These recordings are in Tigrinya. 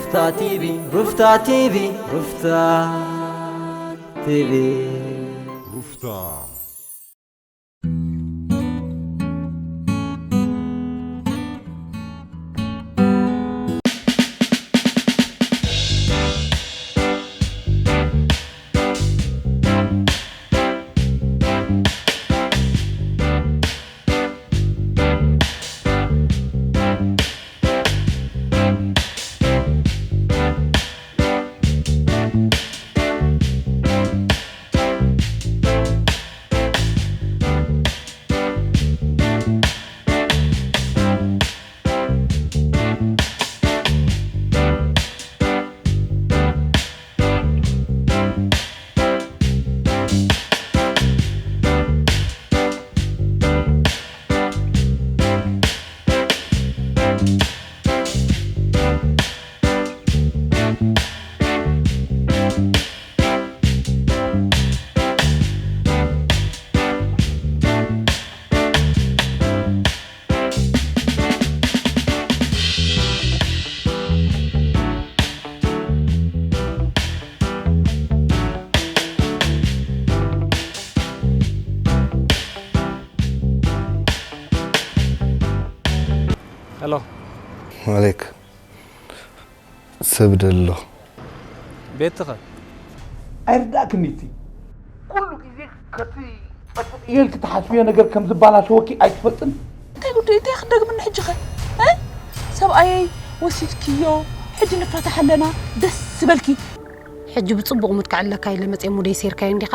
ሩፍታ ቲቪ፣ ሩፍታ ቲቪ፣ ሩፍታ ቲቪ። ሩፍታ። ሄሎ። ዋሌክ። ሰብ ደሎ። ቤትኸ? ኣይርዳእክን እቲ ኩሉ ግዜ ከቲ ጸቅጥ ኢልክ ትሓስብዮ ነገር ከም ዝበላሸወኪ ኣይትፈልጥን? እንታይ ጉዳይ እንታይ ክደግምኒ ሕጂ ኸ? እ? ሰብኣየይ ወሲድክዮ፣ ሕጂ ንፋታሕ ኣለና፣ ደስ ዝበልኪ። ሕጂ ብጽቡቕ ሙድ ከዕልለካ ኢለ መጽየ ሙደይ ሴርካዮ እንዲኻ?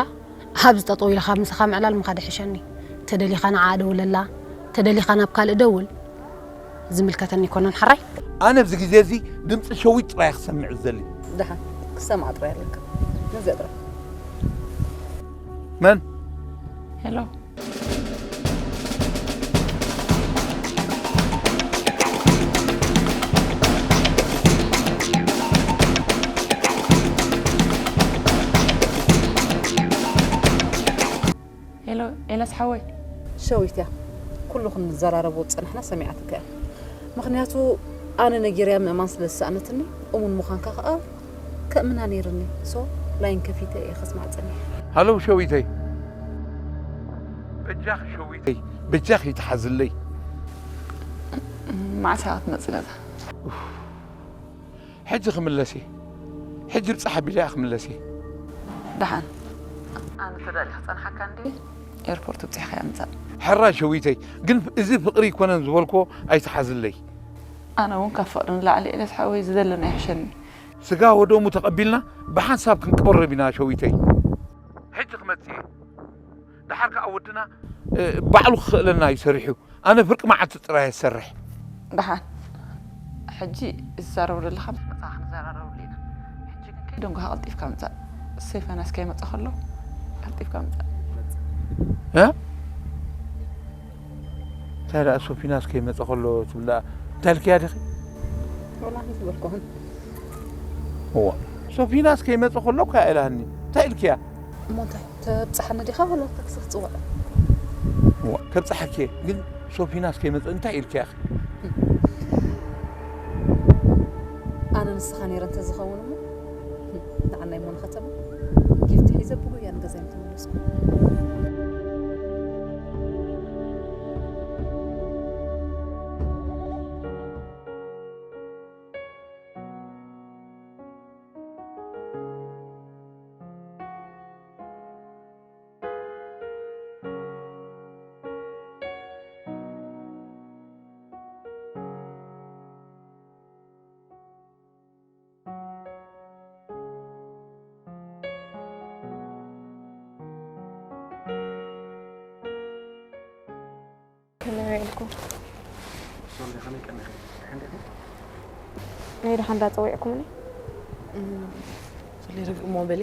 ኣብዚ ጠጠው ኢልኻ ምሳኻ ምዕላል ምኻድ ይሕሸኒ። ተደሊኻ ንዓኣ ደውለላ፣ ተደሊኻ ናብ ካልእ ደውል። ዝምልከተኒ ኣይኮነን ሓራይ። ኣነ ኣብዚ ግዜ እዚ ድምፂ ሸዊት ጥራይ ክሰምዕ ዝደሊ። ደሓን ክሰምዓ ጥራይ ኣለካ። ነዚ ኣጥራይ። መን? ሄሎ። ሄሎ ኤላስ ሓወይ። ሸዊት እያ። ኩሉ ክንዘራረቦ ዝጸናሕና ሰሚዓትካ እያ። ምኽንያቱ ኣነ ነጊረያ ምእማን ስለ ዝሰኣነትኒ፣ እሙን ምዃንካ ከኣ ከእምና ነይርኒ። ሶ ላይን ከፊተ እየ ከስማዕ ጸኒሐ። ሃሎ ሸዊተይ። በጃኺ ሸዊተይ፣ በጃኺ ይትሓዝለይ። መዓስ ኢኻ ክትመጽእ ነታ? ሕጂ ክምለስ እየ። ሕጂ ብጻሕ ኣቢለ እየ ክምለስ እየ። ደሓን። ኣነ ተዳሊ ክጸንሓካ እንዴ? ኤርፖርት ብጺሕካ እያ ምጻእ። ሕራይ ሸዊተይ፣ ግን እዚ ፍቕሪ ኣይኮነን ዝበልክዎ ኣይትሓዝለይ። ኣነ እውን ካብ ፍቕሪ ንላዕሊ ኤልያስ ሓወይ ዝደለና ይሕሸኒ። ስጋ ወደሙ ተቐቢልና ብሓንሳብ ክንቀርብ ኢና ሸዊተይ። ሕጂ ክመጽእ እየ። ደሓር ከኣ ወድና፣ እ፣ ባዕሉ ክኽእለና እዩ ሰሪሑ። ኣነ ፍርቂ መዓልቲ ጥራይ እየ ዝሰርሕ። ደሓን። ሕጂ ዝዛረቡ ዘለኻ ምስ መጻኻ ክንዘራረበሉ ኢና። ሕጂ ግን ከይደንጎኻ ቀልጢፍካ ምጻእ። ሶፊናስ ከይመጸ ከሎ ቀልጢፍካ ምጻእ። እ? እንታይ ደኣ ሶፊናስ ከይመጸ ከሎ ትብል ደኣ እንታይ ኢልክያ ዲኺ? ወላ እንታይ ዝበልኩኽን። እዋ፣ ሶፊናስ ከይመጸ ከሎ እኳ ኢላኒ። እንታይ ኢልክያ? እሞ እንታይ? ተብጽሓኒ ዲኻ ወላ ታክሲ ክጽውዕ? እዋ፣ ከብጽሓኪ እየ። ግን ሶፊናስ ከይመጸ እንታይ ኢልክያ? ኣነ ንስኻ ነይረ እንተዝኸውን እሞ ንዓናይ እሞ ንኸተማ ጊፍቲ ሒዘ ብጉያ ንገዛይ ምተመለስኩ። ከመይ ውዒልኩም? ሶሊ፣ ከመይ ቀኒኺ? ደሓን ዲኺ? ናይ ደሓን እንዳጸዊዕኩምኒ? እም፣ ሶሊ፣ ርግእ እሞ በሊ።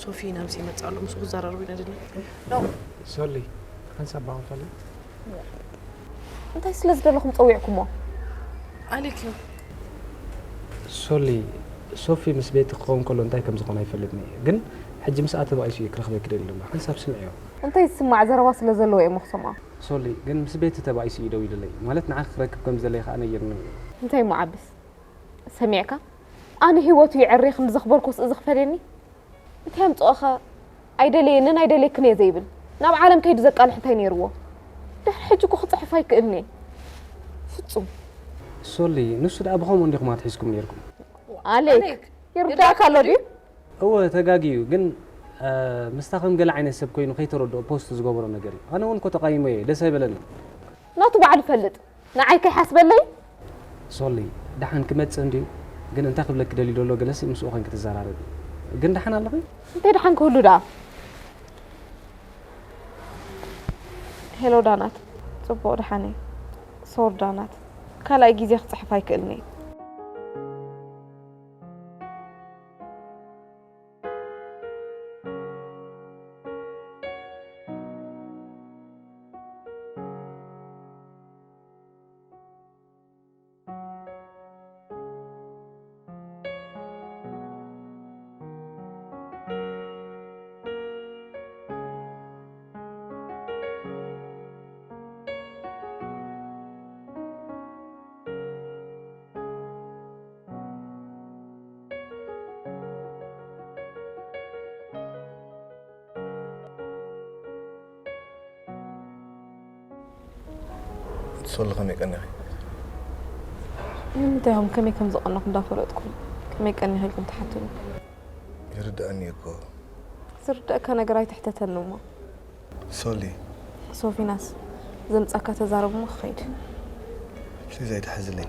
ሶፊ ናብዚ ይመጽእ ኣሎ፣ ምስኡ ክዘራረቡ ኢና ደለና። ኖ። ሶሊ፣ ሓንሳብ ባኹ ፈሊ። እንታይ ስለ ዝደለኹም ጸዊዕኩሞ? ኣሌክ እዩ። ሶሊ፣ ሶፊ ምስ ቤቲ ክኸውን ከሎ እንታይ ከም ዝኾነ ኣይፈልጥን እየ። ግን ሕጂ ምስኣ ተባኢሱ እዩ ክረኽበኪ ደልዩ ዘሎ። ሓንሳብ ስምዕዮ። እንታይ ዝስማዕ ዘረባ ስለ ዘለዎ እየ እሞ ክሰምዖ። ሶሊ፣ ግን ምስ ቤቲ ተባኢሱ እዩ ደዊሉለይ። ማለት ንዓኺ ክረክብ ከም ዝደለየ ከኣ ነጊርኒ እዩ። እንታይ እሞ ዓብስ? ሰሚዕካ? ኣነ ህይወቱ የዕሬ ክንዲ ዘኽበርኩስ እዚ ክፈልየኒ? እንታይ ኣምጽኦኸ? ኣይደለየንን ኣይደለየክን እየ ዘይብል። ናብ ዓለም ከይዱ ዘቃልሕ እንታይ ነይርዎ? ድሕሪ ሕጂ እኮ ክጽሕፍ ኣይክእልን እየ። ፍጹም። ሶሊ፣ ንሱ ደኣ ብኸምኡ እንዲኹም ኣትሒዝኩም ነይርኩም። ኣሌክ፣ ኣሌክ፣ ይርዳእካ ኣሎ ድዩ? እወ፣ ተጋግዩ፣ ግን፣ እ፣ ምስታ ከም ገለ ዓይነት ሰብ ኮይኑ ከይተረድኦ ፖስት ዝገበሮ ነገር እዩ። ኣነ እውን እኮ ተቃይሞ'የ፣ ደስ ኣይበለንን። ናቱ ባዕሉ ይፈልጥ። ንዓይ ከይሓስበለይ? ሶሊ፣ ደሓን ክመጽእ እንድዩ፣ ግን እንታይ ክብለኪ ደልዩ ዘሎ ገለሲ ምስኡ ኮይንኪ ትዘራረቢ። ግን ደሓን ኣለኺ? እንታይ ደሓን ክህሉ ደኣ? ሄሎ ዳናት፣ ጽቡቕ ደሓን እየ። ሶሪ ዳናት፣ ካልኣይ ግዜ ክጽሕፍ ኣይክእልን እየ። ሶሊ ከመይ ቀኒኺ? ንምንታይ ኢኹም ከመይ ከም ዝቐነኹ እንዳፈለጥኩም ከመይ ቀኒኺ ኢልኩም ትሓቱኒ? ይርድኣኒ እኮ። ዝርደኣካ ነገር ኣይትሕተተኒ እሞ። ሶሊ። ሶፊናስ፣ ዘምጻካ ተዛረብ እሞ ክኸይድ። ፕሊዝ ኣይትሓዝለይ።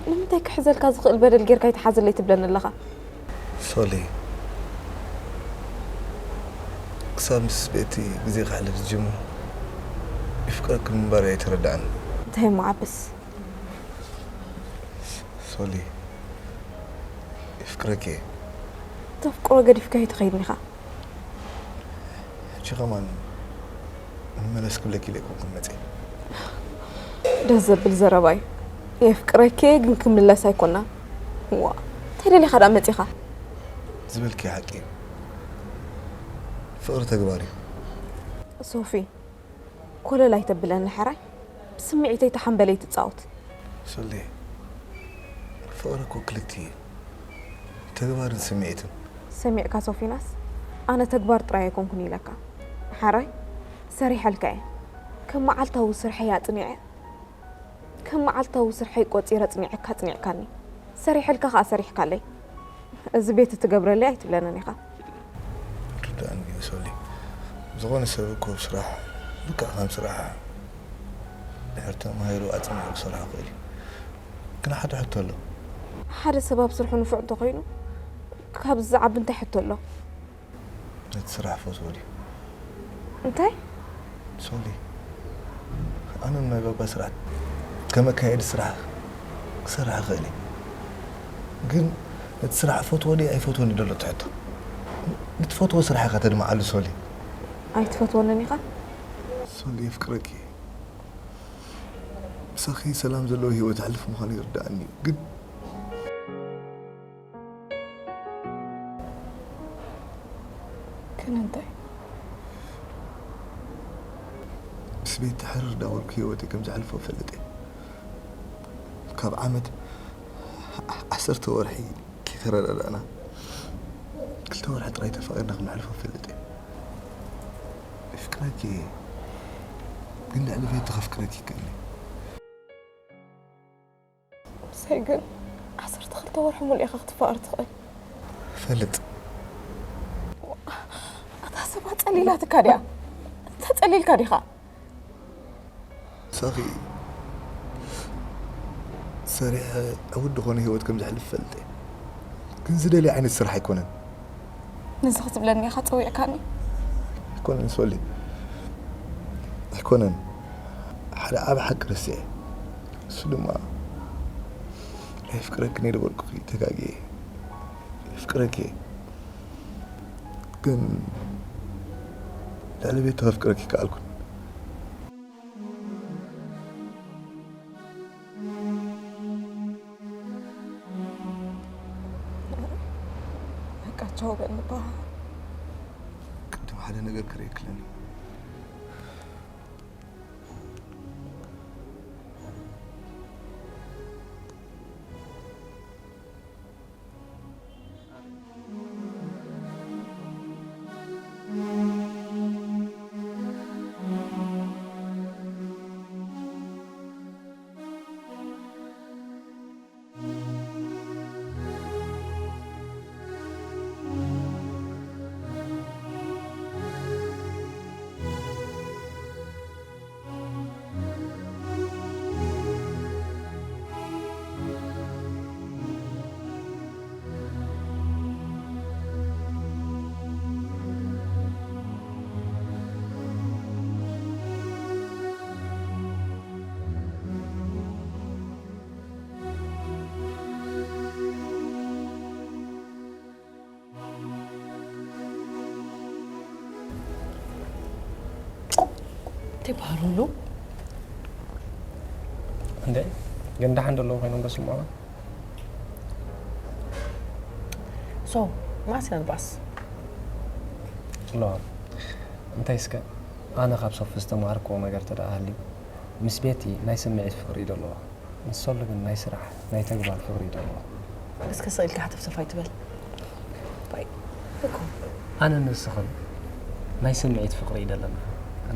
ንምንታይ ክሕዘልካ ዝኽእል በደል ጌርካ ኣይትሓዝለይ ትብለኒ ኣለኻ? ሶሊ፣ ክሳብ ምስ ቤቲ ግዜ ክሕልፍ ዝጅምር ይፍቅረኪ ምንባር ኣይተረድኣኒ። እንታይ እሞ ዓብስ? ሶሊ፣ ይፍቅረኪ እየ። ተፍቅሮ ገዲፍካዮ ትኸይድ ኢኻ። ሕጂ ከማን ንመለስ ክብለኪ ኢለ ኣይኮንኩን መፅየ። ደስ ዘብል ዘረባ እዩ። የፍቅረኪ እየ ግን ክምለስ ኣይኮና። ዋ፣ እንታይ ደሊኻ ደኣ መፂኻ? ዝበልኪ ሓቂ እዩ። ፍቕሪ ተግባር እዩ። ሶፊ፣ ኮለል ኣይተብለኒ ሕራይ። ብስምዒተይ ተሓምበለይ ትፃወት። ሶሊ፣ ፍቕሪ እኮ ክልቲኡ እዩ። ተግባርን ስምዒትን። ሰሚዕካ ሶፊናስ፣ ኣነ ተግባር ጥራይ ኣይኮንኩን ኢለካ። ሓራይ ሰሪሐልካ እየ። ከም መዓልታዊ ስርሐይ ኣጽኒዐ፣ ከም መዓልታዊ ስርሐይ ቆጺረ ኣጽኒዐካ ኣጽኒዕካኒ። ሰሪሐልካ ከኣ ሰሪሕካለይ። እዚ ቤት እትገብረለይ ኣይትብለንን ኢኻ። ርዳእኒ ግን ሶሊ፣ ዝኾነ ሰብ እኮ ስራሕ ልክዕ ከም ስራሕ ድሕር ተማሂሩ ኣጽኒዑ ክሰርሖ ይኽእል እዩ። ግን ሓደ ሕቶ ኣሎ። ሓደ ሰብ ኣብ ስርሑ ንፉዕ እንተኾይኑ፣ ካብዚ ዝዓቢ እንታይ ሕቶ ኣሎ? ነቲ ስራሕ ፈትዎ ድዩ? እንታይ? ሶሊ፣ ኣነ ናይ ባባ ስራሕ ከም ኣካየዲ ስራሕ ክሰርሕ እኽእል እየ። ግን ነቲ ስራሕ ፈትዎ ድዩ ኣይፈትዎን እዩ ዘሎ እቲ ሕቶ። ንትፈትዎ ስራሕ ኢኻ ተድምዓሉ ሶሊ። ኣይትፈትወንን ኢኻ? ሶሊ፣ የፍቅረኪ እየ። ምሳኺ ሰላም ዘለዎ ህይወት ኣሕልፍ ምዃኑ ይርድኣኒ እዩ። ግን ግን እንታይ? ምስ ቤቲ ሕርር እንዳበልኩ ህይወተይ ከም ዘሕልፎ እፈልጥ እየ። ካብ ዓመት ዓሰርተ ወርሒ ከይተረዳዳእና፣ ክልተ ወርሒ ጥራይ ተፋቒርና ክነሕልፎ እፈልጥ እየ። የፍቅረኪ እየ፣ ግን ልዕሊ ቤቲ ከፍቅረኪ ይከኣለኒ። ምሳይ ግን ዓሰርተ ክልተ ወርሒ ሙሉእ ኢኻ ክትፋቐር ትኽእል። ፈልጥ። ኣታ ሰብ ኣጸሊላትካ ድያ? ተጸሊልካ ዲኻ? ሳኺ፣ ሰሪሐ ዕዉት ዝኾነ ህይወት ከም ዘሕልፍ ፈልጥ እየ። ግን ዝደልየ ዓይነት ስራሕ ኣይኮነን። ነዚ ክትብለኒ ኢኻ ጸዊዕካኒ? ኣይኮነን ሶሊ፣ ኣይኮነን። ሓደ ዓቢ ሓቂ ረሲዐ። እሱ ድማ፣ "ኣየፍቅረክን እየ" ዝበልኩኺ ተጋግየ። የፍቅረኪ እየ። ግን ልዕሊ ቤቲ ከፍቅረኪ ከኣልኩን። በቃ ቻው በል ንባሃ። ቅድም ሓደ ነገር ክርእየክለኒ። እንታይ በሃሉሉ? እንደ ግን ደሓን ዘለዉ ኮይኖም ዶ ስምዑኻ? So መዓስ ኢና ንባኣስ? ኣለዋ። እንታይ እስከ፣ ኣነ ካብ ሶፊ ዝተማሃርክዎ ነገር ተደኣ ሃልዩ፣ ምስ ቤቲ ናይ ስምዒት ፍቕሪ እዩ ዘለዋ። ምስ ሶሊ ግን ናይ ስራሕ፣ ናይ ተግባር ፍቕሪ እዩ ደለዎ። እስከ ስቕ ኢልካ ሕተፍተፍ ኣይትበል። ባይ እኮ ኣነ ንስኽን ናይ ስምዒት ፍቕሪ እዩ ደለና።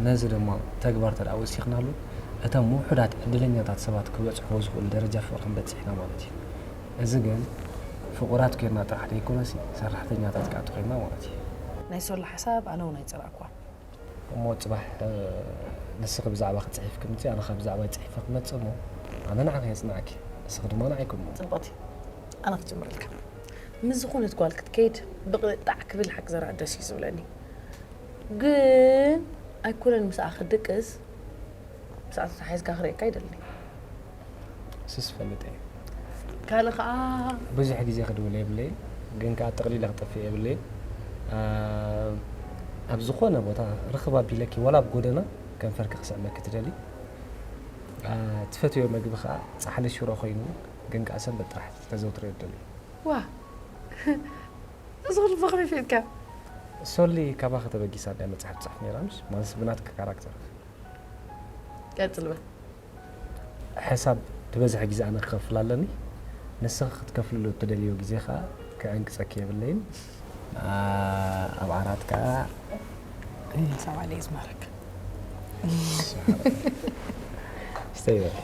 ነዚ ድማ ተግባር ተደኣ ወሲኽናሉ፣ እቶም ውሑዳት ዕድለኛታት ሰባት ክበጽሕዎ ዝኽእሉ ደረጃ ፍቕሪ ክንበጽሕ ኢና ማለት እዩ። እዚ ግን ፍቑራት ኮይንና ጥራሕ ዘይኮነሲ፣ ሰራሕተኛታት ከኣ ተኾይንና ማለት እዩ። ናይ ሶሊ ሓሳብ ኣነ እውን ኣይጸላእኳን። እሞ ጽባሕ ንስኺ ብዛዕባ ክጽሒፍ ክምጺ ኣነ ካብ ብዛዕባ ጽሒፈ ክመጽእ እሞ ኣነ ንዓኺ የጽንዓኪ ንስኺ ድማ ንዓይ ክሞ ጽብቕቲ ኣነ ክጅምረልካ ምስ ዝኾነት ጓል ክትከይድ ብቕጣዕ ክብል ሓቂ ዘረኣ ደስ እዩ ዝብለኒ ግን ኣይኮነን ምስኣ ክድቅስ ምስኣ ተታሒዝካ ክርእየካ ይደልኒ ስስ ፈልጥ እየ ካልእ ከዓ ብዙሕ ግዜ ክድውል የብለይን ግን ከዓ ጠቕሊለ ክጠፍእ የብለይን ኣብ ዝኾነ ቦታ ርኽብ ኣቢለኪ ዋላ ኣብ ጎደና ከንፈርኪ ክስዕመኪ ትደሊ ትፈትዮ መግቢ ከዓ ፃሕሊ ሽሮ ኮይኑ ግን ከዓ ሰንበት ጥራሕ ተዘውትርዮ ትደሊ ዋ እዚ ኩሉ ብኸመይ ፍልጥካ ሶሊ ካባኺ ተበጊሳ እንድያ መፅሓፍ ትፅሕፍ ነይራ ምሽ ማለት ብናትኪ ካራክተር ቀፅል በል ሕሳብ ትበዝሐ ግዜ ኣነ ክኸፍል ኣለኒ ንስኺ ክትከፍልሉ እትደልዮ ግዜ ከዓ ክዕንቅፀኪ የብለይን ኣብ ዓራት ከዓ ሰብኣለ ይዝማረክ ስተይ በል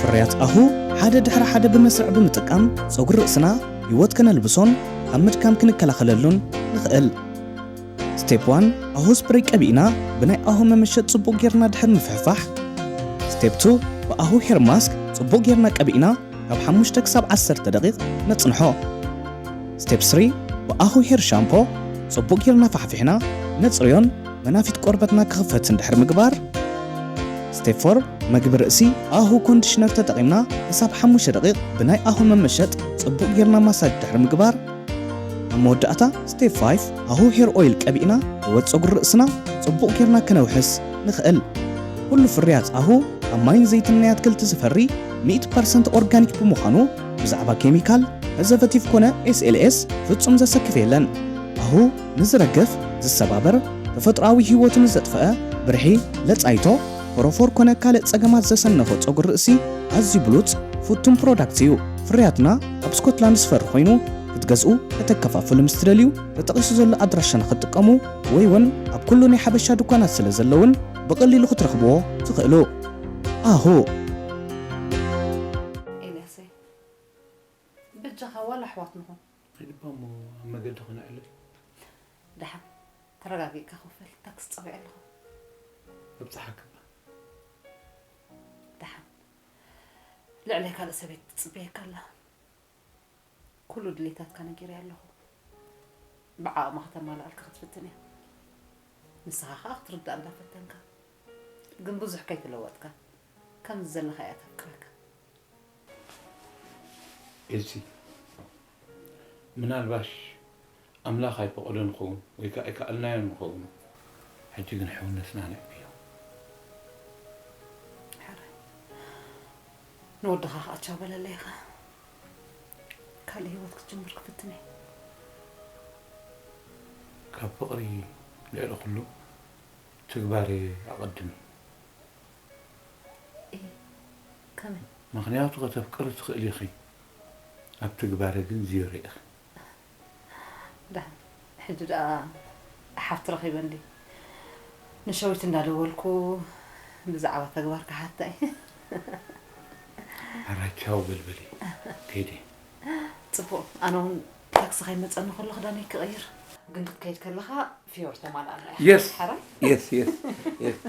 ፍርያት ኣሁ ሓደ ድሕሪ ሓደ ብመስርዕ ብምጥቃም ጸጉሪ ርእስና ህይወት ከነልብሶን ካብ ምድካም ክንከላኸለሉን ንኽእል። ስቴፕ ዋን ኣሁ ስፕሬይ ቀቢእና ብናይ ኣሁ መመሸጥ ጽቡቕ ጌርና ድሕር ምፍሕፋሕ። ስቴፕ ቱ ብኣሁ ሄር ማስክ ጽቡቕ ጌርና ቀቢእና ካብ ሓሙሽተ ክሳብ ዓሰርተ ደቂቕ ነጽንሖ። ስቴፕ ስሪ ብኣሁ ሄር ሻምፖ ጽቡቕ ጌርና ፋሕፊሕና ነጽርዮን መናፊት ቆርበትና ክኽፈት እንድሕር ምግባር። ስቴፕ ፎር መግቢ ርእሲ ኣሁ ኮንዲሽነር ተጠቒምና ክሳብ ሓሙሽተ ደቂቕ ብናይ ኣሁ መመሸጥ ጽቡቕ ጌርና ማሳጅ ድሕሪ ምግባር። ኣብ መወዳእታ ስቴፕ ፋይፍ ኣሁ ሄር ኦይል ቀቢእና ህይወት ጸጉሪ ርእስና ጽቡቕ ጌርና ከነውሕስ ንኽእል። ኩሉ ፍርያት ኣሁ ካብ ማይን ዘይትን ናይ ኣትክልቲ ዝፈሪ ሚእቲ ፐርሰንት ኦርጋኒክ ብምዃኑ ብዛዕባ ኬሚካል፣ ፕሪዘርቨቲቭ ኮነ ኤስኤልኤስ ፍጹም ዘሰክፍ የለን። ኣሁ ንዝረግፍ፣ ዝሰባበር፣ ተፈጥሮኣዊ ህይወቱ ንዘጥፍአ፣ ብርሒ፣ ለጻይቶ፣ ፎሮፎር ኮነ ካልእ ጸገማት ዘሰነፎ ጸጉሪ ርእሲ ኣዝዩ ብሉጽ ፍቱን ፕሮዳክት እዩ። ፍርያትና ኣብ ስኮትላንድ ዝፈሪ ኮይኑ ክትገዝኡ ከተከፋፍሉ ምስ ትደልዩ ተጠቒሱ ዘሎ ኣድራሻና ክትጥቀሙ ወይ እውን ኣብ ኩሉ ናይ ሓበሻ ድኳናት ስለ ዘለውን ብቐሊሉ ክትረኽብዎ ትኽእሉ። ኣሁ ኤልያሰይ በጃኻ ዋላ ኣሕዋት ንኹን። ሂድባ እሞ ኣብ መገዲ ክነዕልል። ደሓን ተረጋጊእካ ክፈል ታክሲ ጸዊዐ ኣለኹ። ኣብጽሓክባ። ደሓን ልዕለይ ካልእ ሰበይቲ ትጽበየካ ኣላ። ኩሉ ድሌታትካ ነጊረያ ኣለኹ። ብዓቕማ ከተማልኣልካ ክትፍትን እያ። ንስኻ ኸኣ ክትርዳእ እንዳፈተንካ ግን ብዙሕ ከይተለወጥካ ከምዚ ዘለኻ እያ ተፍቅረካ። እዚ ምናልባሽ ኣምላኽ ኣይፈቐዶ ንኸውን ወይ ከዓ ኣይከኣልናዮ ንኸውን። ሕጂ ግን ሕውነትና ንዕብዮ። ሕራይ ንወድኻ ከዓ ቻው በለለይ ኢኻ። ካልእ ህይወት ክትጅምር ክፍትን እየ። ካብ ፍቕሪ ልዕሊ ኩሉ ትግባር እየ ኣቐድም። እይ፣ ከመይ? ምኽንያቱ ከተፍቅሪ ትኽእሊ ኢኺ፣ ኣብ ትግባረ ግን ዜሮ ኢኺ። ደሓን ሕጂ ደኣ ሓፍቲ ረኺበ እንዲ ንሸዊት እንዳደወልኩ ብዛዕባ ተግባር ክሓታ እየ። ኣራቻው በልበሊ ከይደ። ጽቡቕ፣ ኣነ እውን ታክሲ ከይመጸኒ ከሎ ክዳነይ ክቕይር። ግን ክትከይድ ከለኻ ፍዮር ተማልኣና ኢኻ። የስ ሓራይ? የስ የስ የስ።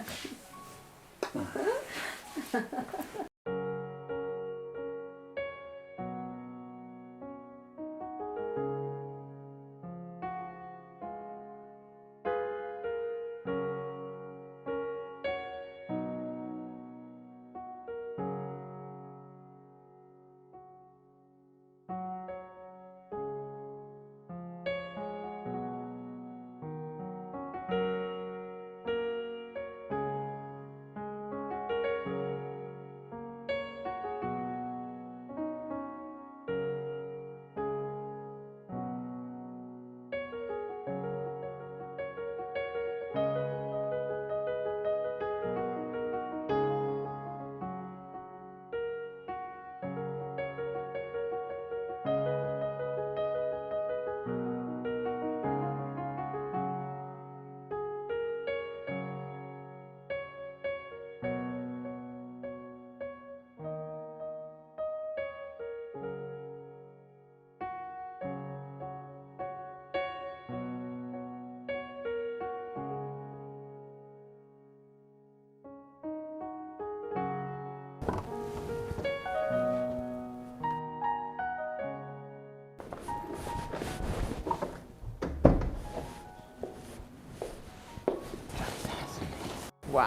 ዋ፣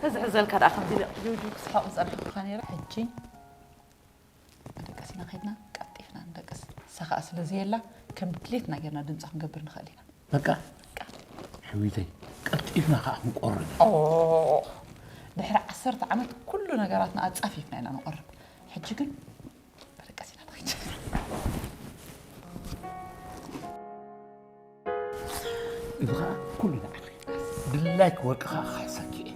ተዝሕዘልካ ደኣ ከምዚ ኢለ ጅውጅው ክስሕቕ ዝጸንሐኩኻ ነይረ። ሕጂ መደቀሲና ከድና ቀልጢፍና ንደቅስ። ንሳ ኸኣ ስለ ዘየላ ከም ድሌትና ጌርና ድምጺ ክንገብር ንኽእል ኢና። በቃ፣ ሕዊተይ፣ ቀልጢፍና ኸኣ ክንቆርብ። ኦ፣ ድሕሪ ዓሰርተ ዓመት ኩሉ ነገራትና ኣጻፊፍና ኢና ንቐርብ። ሕጂ ግን መደቀሲና ንኸይድ። እዚ ኸኣ ኩሉ ንዓኺ። ድላይኪ ወርቂ ኸኣ ክሕሰኪ እየ።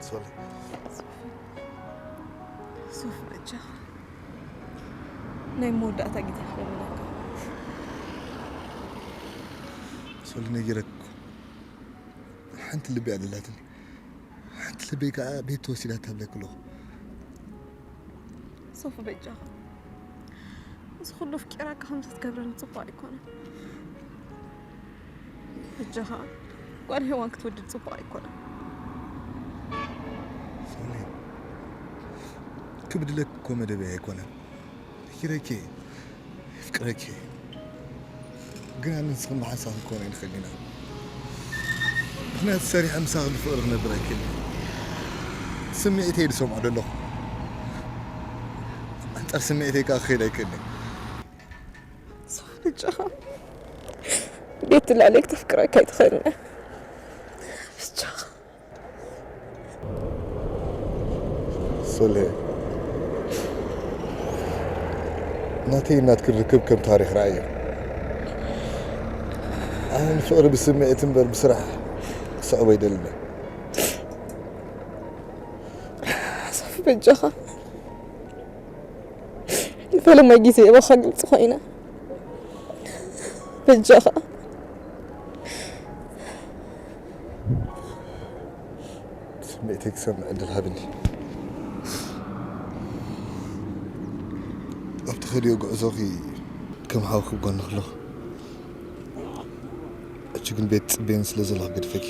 ሶሊ። ሶፊ፣ በጃኻ ናይ መወዳእታ ግዜ ክለምነካ። ሶሊ፣ ነጊረኪ እኮ። ሓንቲ ልቢ እያ ደላትኒ። ሓንቲ ልበይ ከኣ ቤት ተወሲዳ ትብለኪ ኣለኹ። ሶፊ፣ በጃኻ፣ እዚ ኩሉ ኣፍቂራካ ከምዚ ክትገብረኒ ጽቡቕ ኣይኮነን። በጃኻ፣ ጓል ሄዋን ክትወድድ ጽቡቕ ኣይኮነን። ሶሊ፣ ክብድለኪ እኮ መደበይ ኣይኮነን። ነጊረኪ እየ፣ የፍቅረኪ እየ። ግን ኣነ ንስኽን ብሓንሳብ ክንከውን ኣይንኽእል ኢና። ምኽንያቱ ሰሪሐ ምሳኺ ብፍቕሪ ክነብር ኣይክእልን። ስምዒተይ ዝሰምዖ ዘለኹ። ኣንጻር ስምዒተይ ከኣ ክኸይድ ኣይክእልን። ሶፊ፣ በጃኻ፣ ቤት ትላዕለይ ክተፍቅረካ ኣይትኽእልን። በጃኻ። ሶሌ፣ ናተይ ናትክን ርክብ ከም ታሪኽ ረኣዮ። ኣነ ንፍቕሪ ብስምዒት እምበር ብስራሕ ክስዕቦ ኣይደልን እየ። ሶፊ፣ በጃኻ፣ ንፈለማይ ግዜ እባኻ ግልጺ ኮይና፣ በጃኻ። ስምዒተይ ክሰምዕ ዕድል ሃብኒ። ኣብ ትኸድዮ ጉዕዞኺ ከም ሓውኺ ኣብ ጎንኺ ኣለኹ። ሕጂ ግን ቤት ትጽበየኒ ስለ ዘለኺ ገዲፈኪ።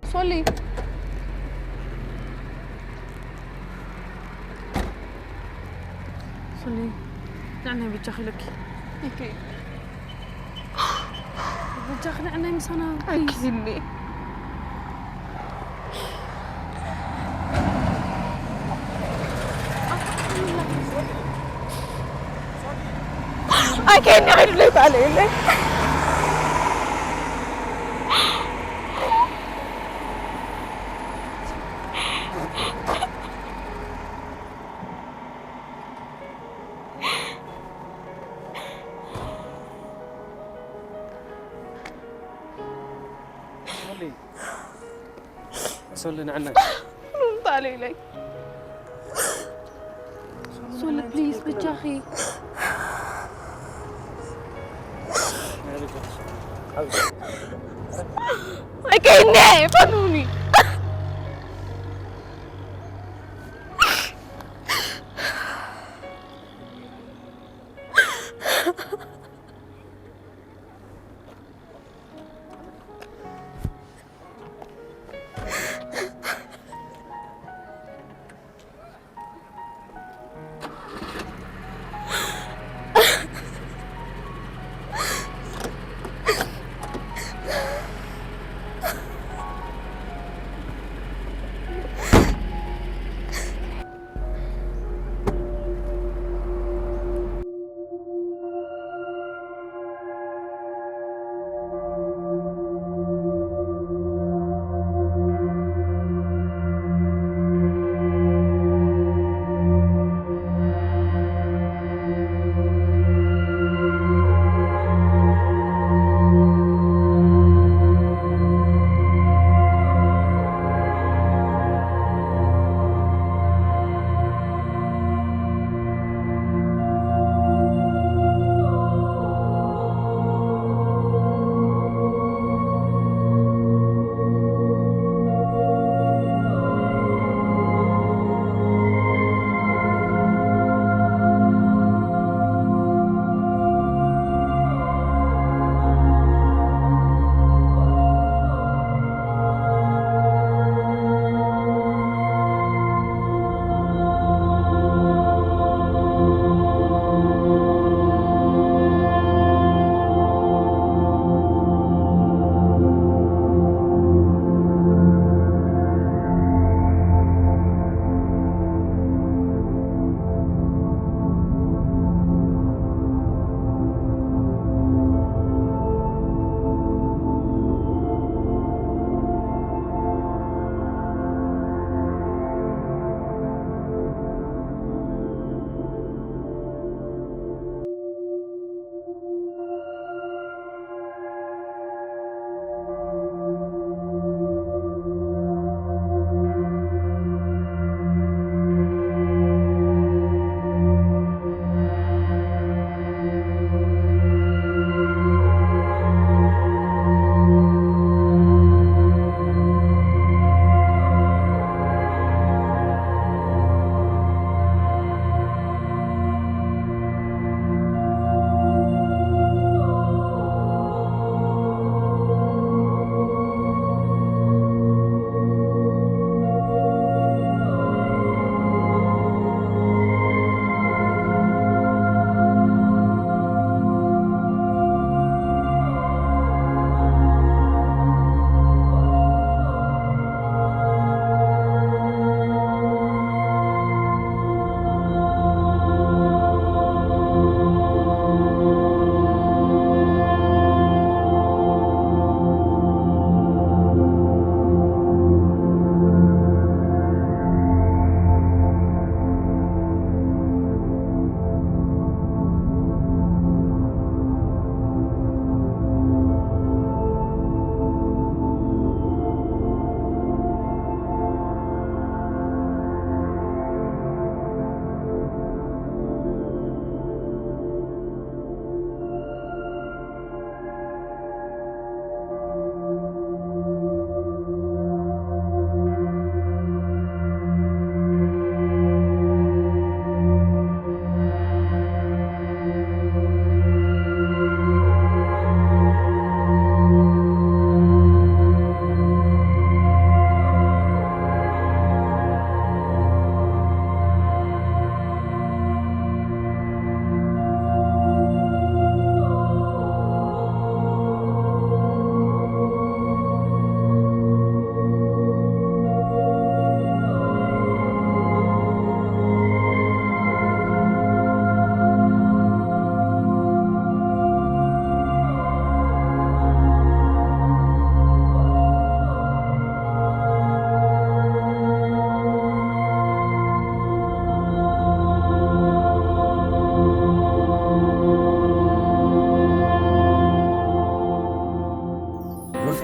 ሶሊ። ሶሊ። ንዕናይ ብጃኺ ኢለኪ። ይከይድ። ብጃኺ ንዕናይ ምሳና። ኣይኪድኒ። ኣይከይድኒ፣ ኣይድለይ፣ ጓለይ ኢለይ። ሶሊ፣ ሶሊ፣ ንዕና። ሩምታ ለይለይ። ሶሊ፣ ፕሊዝ፣ ብጃኺ። ኣይከይኒ፣ ፈኑኒ።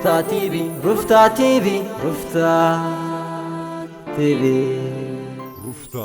ሩፍታ ቲቪ ሩፍታ ቲቪ ሩፍታ ቲቪ ሩፍታ